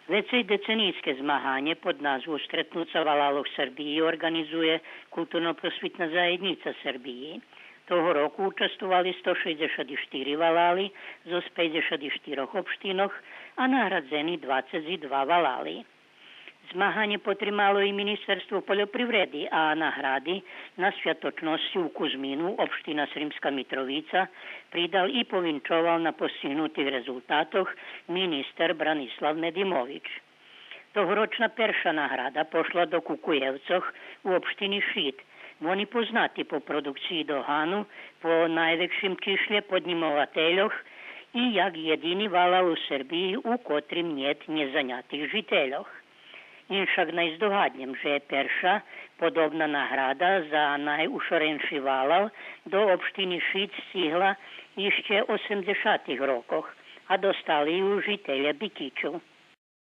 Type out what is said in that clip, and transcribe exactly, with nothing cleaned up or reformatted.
Вецей деценийске змаганє под назву Стретнуца валалох Сербиї орґанизує Културно-просвитна заєднїца Сербиї. Того року участвовали сто шейдзешат штири валали зоз пейдзешат штирох општинох, а наградзени двацец и два валали. Змаганє потримало и Министерство польопривреди, а награди на Святочносци у Кузмину, општина Сримска Митровица, придал и повинчовал на постигнутих резултатох министер Бранислав Медимович. Тогорочна перша награда пошла до Кукуєвцох у општини Шид. Вони познати по продукциї догану, по найвекшим чишлє поднїмовательох и як єдини валал у Сербиї у котрим нєт нєзанятих жительох. Иншак най здогаднєм же перша подобна награда за найушоренши валал до општини Шид сцигла ище осемдзешатих рокох, а достали ю жителє Бикичу.